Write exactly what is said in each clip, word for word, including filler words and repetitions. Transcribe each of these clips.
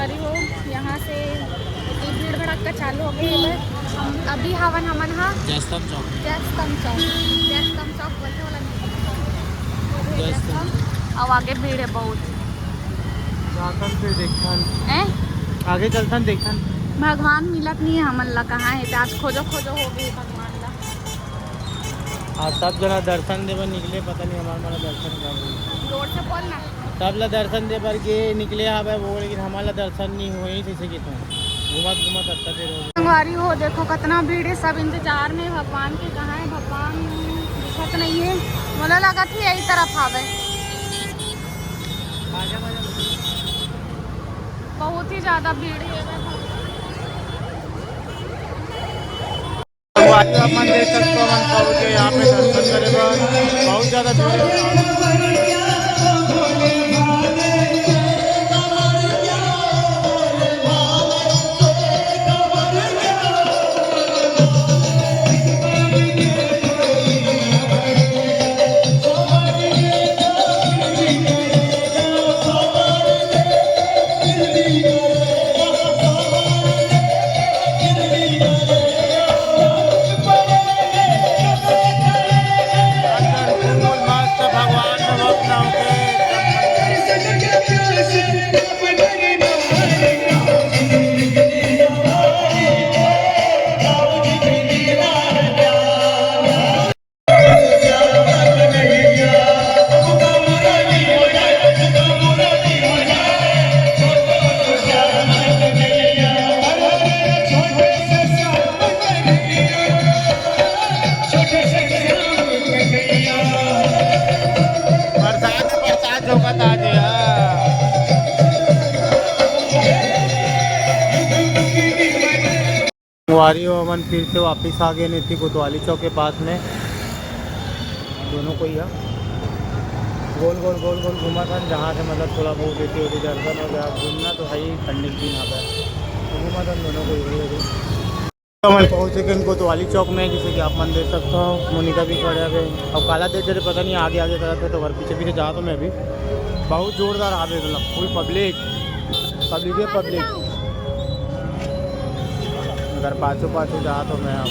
अरे हो, यहाँ से ये भीड़ भड़क्का चालू हो गई है। हम अभी हवन हमन हा जयस्तंभ चौक। जयस्तंभ चौक, जयस्तंभ चौक बोलते वाला नहीं। जयस्तंभ। अब आगे भीड़ है बहुत। जाथन फिर देखथन। हैं? आगे चलथन देखथन। भगवान मिलत नहीं है हमन ला, कहाँ है? आज खोजो खोजो हो गई भगवान ला। आज सब जना दर्शन देबर निकले, पता नहीं हमार मन ला दर्शन कर रही। जोर से बोल ना। सब ला दर्शन दे बर के निकले हवे वो, लेकिन हमार ला दर्शन नहीं हुए, इसे कितना घूमत घूमत अत्ता देर हो गया। संगवारी हो, देखो कितना भीड़ है, सब इंतजार में भगवान के। कहाँ है भगवान? दिखत नहीं है। मोला लगत ही यही तरफ हवे। बहुत ही ज्यादा भीड़ है। तो आज आप मन देख सकते हो, हमन पहुंच गए यहाँ पे दर्शन करे बर। बहुत ज्यादा भीड़ है। बरसात, बरसात झोंकत आज यार। संगवारी हो, हमन फिर से वापिस आ गए नीति कोतवाली चौक के पास में। दोनों को ही है। गोल गोल गोल गोल घूमत हन, जहाँ से मतलब थोड़ा बहुत ऐसे होते दर्शन हो गया। घूमना तो है ही, पंडित जी यहाँ पे घूमत हन दोनों को ही। तो हमन पहुँच चुके हैं कोतवाली चौक में, जैसे कि आप मन देख सकते हो, मोनिका भी खड़े हवे। अब काला देख रहे, पता नहीं आगे आगे करत है, तो घर पीछे पीछे जा तो मैं भी। बहुत जोरदार हावे, मतलब फुल पब्लिक, पब्लिक है पब्लिक। अगर पाछू पाछू जा तो मैं अब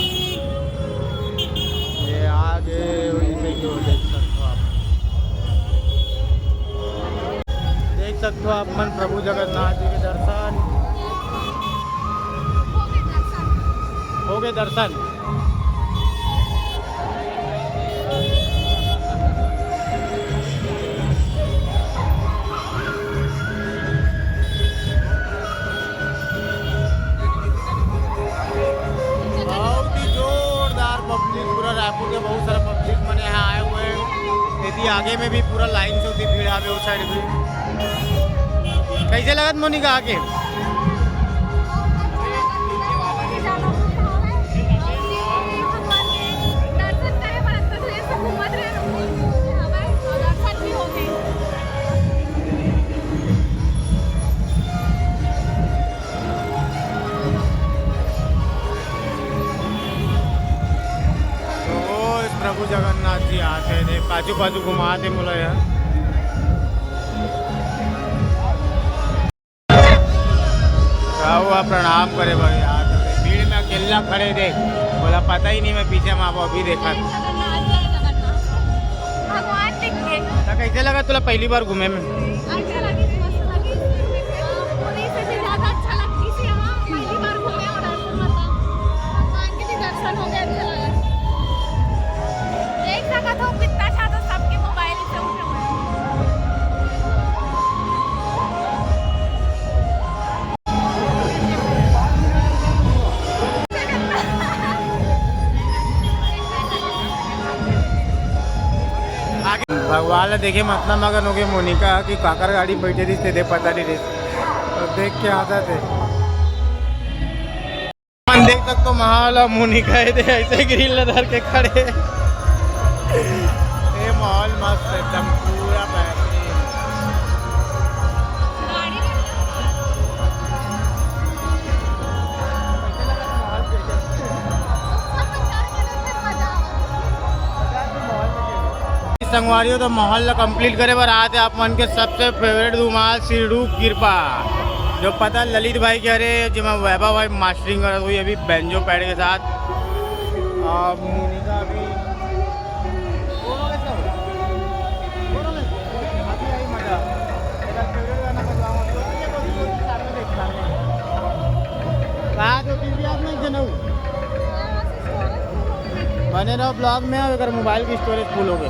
ये आगे वहीं से जो देख सकते हो आप। देख सकते हो आप मन प्रभु जगन्नाथ जी के दर्शन। हो गए दर्शन। बहुत ही जोरदार पब्लिक, पूरा रायपुर के बहुत सारा पब्लिक मन यहाँ आए हुए हैं। यदि आगे में भी पूरा लाइन से होती भीड़ आवे उस साइड भी। कैसे लगत मोनिका आके? तो वो इस प्रभु जगन्नाथ जी आते हैं, देख, पाछू पाछू घुमाते मोला यार। का हुआ, प्रणाम करे बर यार, भीड़ में अकेला खड़े देख, बोला पता ही नहीं मैं पीछे में, वो अभी देखा। भगवान दिख गए। तो कैसे लगा तुला पहली बार घूमे में? अच्छा लगी, मस्त लगी। पूरी से भी ज्यादा अच्छा लगी थी यहाँ, पहली बार घूमे और ऐसे मतलब भगवान के भी दर्शन हो गए, अच्छा लगा। देख सकत हो कितना ज्यादा सबके मोबाइल से उठे हुए हैं। भगवान ला देखे में अतना मगन हो गए मोनिका कि काकर गाड़ी में बैठे रहिस, तेदे पता नहीं रहिस। तो देख के आदत है। अपन देख सकते हो माहौल, अब मोनिका है दे ऐसे ग्रिल ला धर के खड़े। ये माहौल मस्त है एकदम, पूरा बेहतरीन। संगवारी हो, तो माहौल ला complete करे बर आते आप मन के सबसे favourite धुमाल सिरडू किरपा। जो पता ललित भाई कह रहे हैं, जो मैं वैभव भाई मास्टरिंग कर रहा हूँ अभी बेंजो पैड के साथ। और मोनिका अभी कहा जो किसी आप नहीं जनऊ। बने रहो ब्लॉग में, अगर मोबाइल की स्टोरेज फुल हो गई।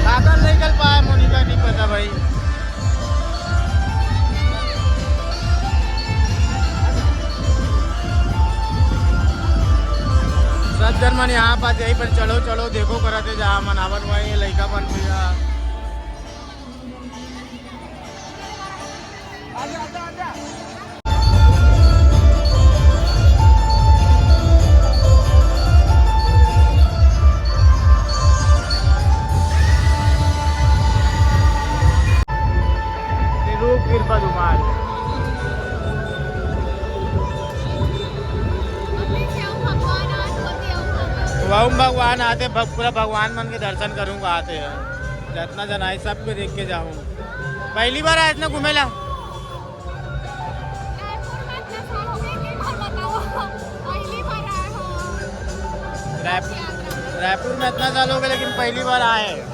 कागल नहीं कर पाया मोनिका, नहीं पता भाई। सब जन मन यहाँ पास यहीं पर चलो चलो देखो करत हे, जहाँ मनावन हुआ ये लइका मन भी। रूप कृपा धुमाल। वाहू भगवान आते, भग-, पूरा भगवान मन के दर्शन करूँगा आते हैं। जितना जन आए सबको देख के जाऊँ। पहली बार आए इतना घूमेला। रायपुर में इतना साल हो गया कि मत बताओ। पहली बार आए हो। रायपुर, रायपुर में इतना साल हो गया लेकिन पहली बार आए।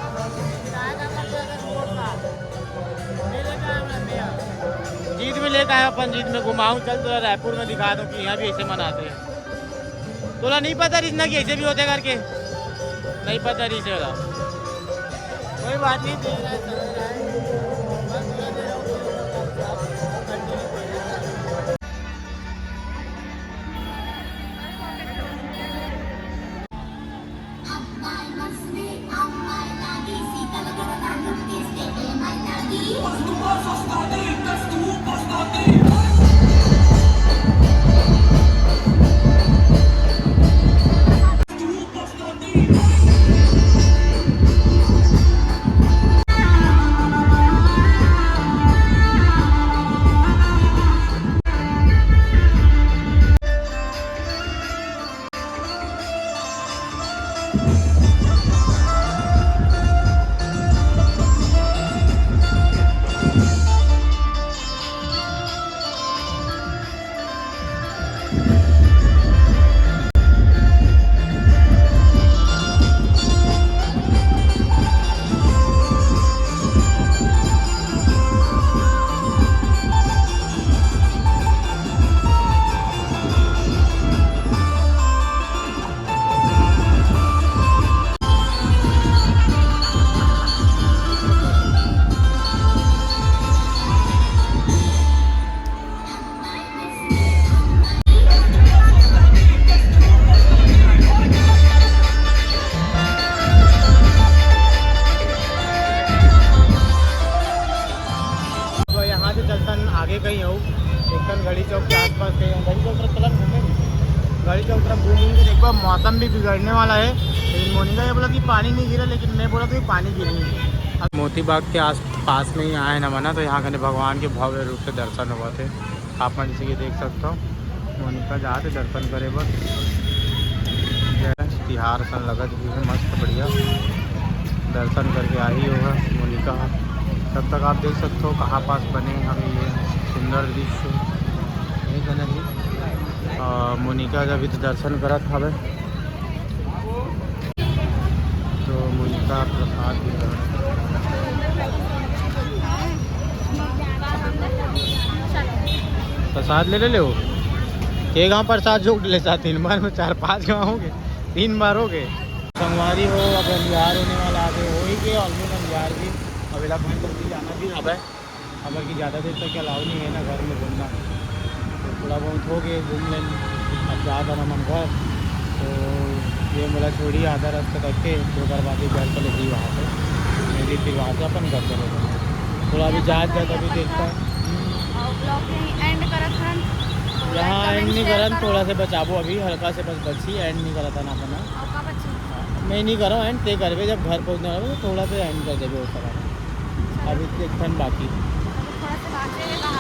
जीत में लेके आए अपन, जीत में घुमाऊँ, चल तोला रायपुर में दिखा दूँ कि यहाँ भी ऐसे मनाते हैं। तोला नहीं पता रिस ना कि ऐसे भी होते करके, नहीं पता रिस वाला। कोई बात नहीं, देख रहा है, समझ रहा है। बस थोड़ा देर और continue कर लेता है। तो यहाँ से चलतन आगे कहीं हो, एकदम घड़ी चौक के आसपास कहीं हो। घड़ी चौक तरफ चलन घूमे, घड़ी चौक तरफ घूम घूम के देखो, मौसम भी बिगड़ने वाला है। लेकिन मोनिका ये बोला कि पानी नहीं गिरा, लेकिन मैं बोला कि पानी गिर नहीं। अब मोती बाग के आस पास में ही आए ना मना, तो यहाँ कने भगवान के भव्य रूप से दर्शन हुआ थे। आप मन जैसे कि देख सकते हो, मोनिका जात हे दर्शन करे बर। जय तिहार सन लगत भी है, मस्त बढ़िया दर्शन करके आही होगा मोनिका। तब तक आप देख सकते हो कहाँ पास बने हवे ये सुंदर दृश्य। ये कने भी, अ, मोनिका के अभी तो दर्शन करत हवे। तो मोनिका प्रसाद भी है। प्रसाद ले ले ले हो। के गांव प्रसाद जोड़ ले साथ, तीन बार में चार पांच गांव हो गए, तीन बार हो गए। संगवारी हो, अब अंधियार होने वाला आगे हो ही गए, almost अंधियार भी। अब इला कहीं जल्दी जाना भी हवे। काबर कि ज़्यादा देर तक अलाउ नहीं है ना घर में घूमना, तो थोड़ा बहुत हो गए घूम लेन। अब जात हन हमन घर, तो ये मोला छोड़ी आधा रास्ता तक के, तो ओकर बाद ही घर चले जी वहाँ से, नहीं फिर वहाँ से अपन घर चले जाए। थोड़ा अभी जात जात अभी देखता हूँ। और ब्लॉग यहीं एंड करत हन। तो यहाँ लाइक, एंड कमेंट, नहीं शेयर करन, करो। थोड़ा से बचाबो अभी, हल्का से बस बची, एंड नहीं करत हन अपन। और का बची? मैं नहीं करो एंड, ते करबे जब घर पहुँचने वाला, तो थोड़ा से एंड कर देबे वो तरह। चलो। अभी एक ठन बाकी। अभी थोड़ा सा बाकी है, ये गाँव